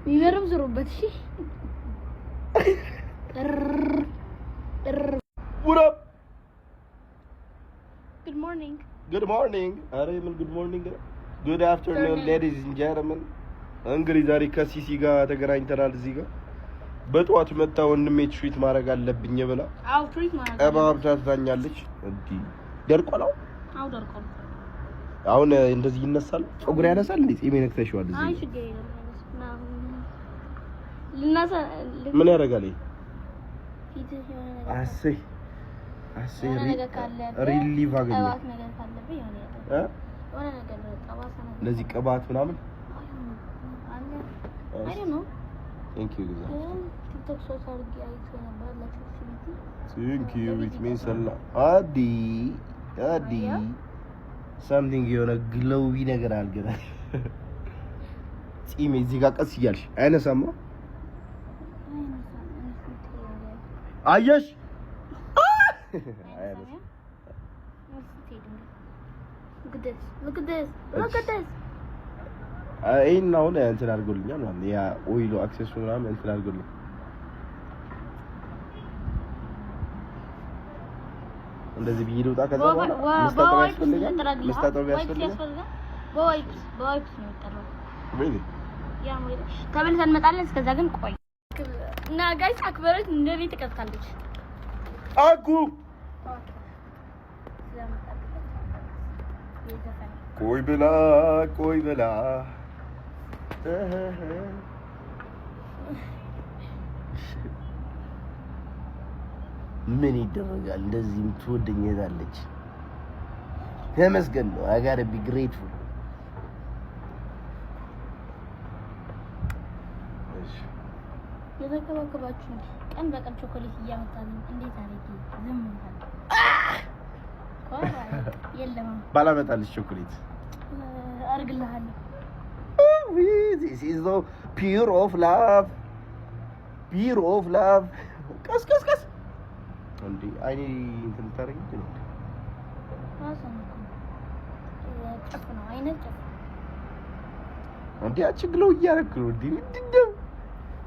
የሚገርም ዙሩበት። እሺ። What up? Good morning. Good morning. አረ ምን good morning? Good afternoon, ladies and gentlemen። እንግዲህ ዛሬ ከሲሲ ጋር ተገናኝተናል። እዚህ ጋር በጠዋት መጣ፣ ወንድሜ treat ማድረግ አለብኝ ብላ አው፣ treat ማድረግ ቀባብታ ትታኛለች። እንዲህ ደርቋል። አሁን አው፣ ደርቋል። አሁን እንደዚህ ይነሳል። ፀጉር ያነሳል እንዴ? ጺሜ ነክተሽዋል። አይ፣ እዚህ ችግር የለም። ልናሳ ምን ያደርጋል ይሄ? ፊትህ የሆነ ነገር አሰይ አሰይ፣ የሆነ ነገር ካለብህ relief አገኘ። ቅባት ነገር ካለብህ የሆነ ነገር እ የሆነ ነገር ጠባሳ ነገር እንደዚህ ቅባት ምናምን አለ። I don't know. Thank you ግዛ። ቲክቶክ search አድርጌ አይቼ ነበር ለ ChatGPT። Thank you, it means a lot. አዲ አዲ፣ something የሆነ glowy ነገር አልገና ጺሜ እዚህ ጋር ቀስ እያልሽ አይነሳማ። አየሽ፣ አያነሳም። Look at this. Look at this. Look at this. ይሄን አሁን እንትን አድርጎልኛል ማለት ነው። ያ oil ኡ access ኡ ምናምን እንትን አድርጎልኝ እንደዚህ ብዬ ልውጣ። ከዛ በኋላ መስታጠብ ያስፈልጋል። መስታጠብ ያስፈልጋል። በ wipes ነው የሚጠራው። Really? ያ ወይ ተመልሰን እንመጣለን። እስከዛ ግን ቆይ እና guys፣ አክበረት እንደኔ ትቀጥታለች። አኩ ስለመጣበት የዘፈን ቆይ ብላ ቆይ ብላ። ምን ይደረጋል? እንደዚህ የምትወደኝ እህት ተመስገን ነው። I gotta be grateful። እሺ። የተንከባከባችሁ ቀን በቀን ቾኮሌት እያመጣልን እንዴት አድርጌ ዝም እንላለን? የለም። ባላመጣልሽ ቾኮሌት አድርግልሃለሁ። This is the pure of love, pure of love። ቀስ ቀስ ቀስ። እንዴ፣ አይኔ እንትን ታደርጊ ነው። ራስን እኮ ጨፍ ነው አይነት ጨፍ። እንዴ፣ አንቺ glow እያደረክ ነው። እንዴ፣ ምንድን ነው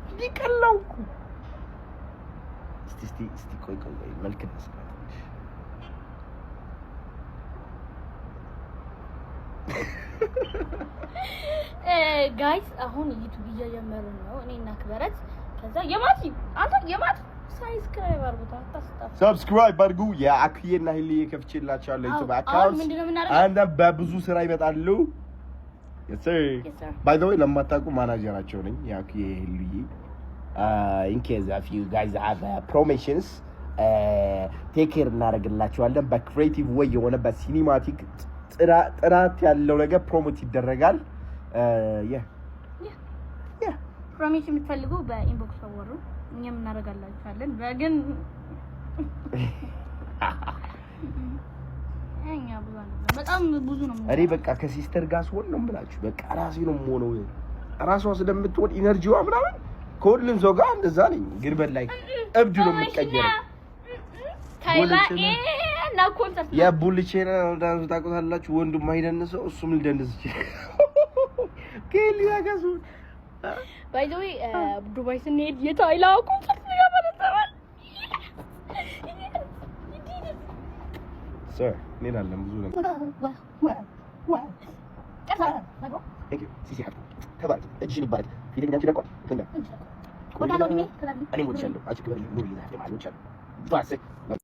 እንዴ? ቀላው እኮ። እስቲ እስቲ እስቲ፣ ቆይ ቆይ ቆይ፣ መልክ እንስራ ትንሽ። Guys፣ አሁን ዩቲዩብ እየጀመርን ነው እኔና ክበረት። ከዛ የማቲ አንተ የማቲ subscribe አድርጉት፣ አታስጣፍ። Subscribe አድርጉ። የአክዬና ሂልዬ ከፍቼላቸዋለሁ ዩቲዩብ አሁን account። ምንድነው የምናደርገው? አንተ በብዙ ስራ ይመጣሉ። Yes sir. Yes, sir. By the way፣ ለማታውቁ ማናጀራቸው ነኝ የአክዬ ሂልዬ። In case if you guys have promotions, take care እናደርግላቸዋለን። በ creative way የሆነ በ cinematic ጥራት ያለው ነገር promote ይደረጋል። Yeah. Yeah. Promotion የምትፈልጉ በ inbox አወሩ፣ እኛም እናደርጋላችኋለን። በግን እኛ ብዙ አይደለም፣ በጣም ብዙ ነው። እኔ በቃ ከ sister ጋር ስሆን ነው የምላችሁ፣ በቃ ራሴ ነው የምሆነው። ራሷ ስለምትሆን energy ዋ ምናምን ከሁሉም ሰው ጋር እንደዛ ነኝ፣ ግን በላይ እብድ ነው የምትቀየረው። ታይላ እና ኮንሰርት። የቡልቼና ዳንሱ ታውቁታላችሁ። ወንዱ የማይደንሰው እሱም ሊደንስ ይችላል። ከሊያ ጋር ስሆን By the way፣ ዱባይ ስንሄድ የታይላ ኮንሰርት ነው ያመለጠዋል። Sir፣ እንሄዳለን ብዙ ነገር። Thank you. ሲሲ ሀብቱ ተባረክ፣ እጅሽን ይባረክ። ፊተኛ አንቺ ደርቋል። እኔም ወድሻለሁ። አንቺ ክበሪ ኑሪ።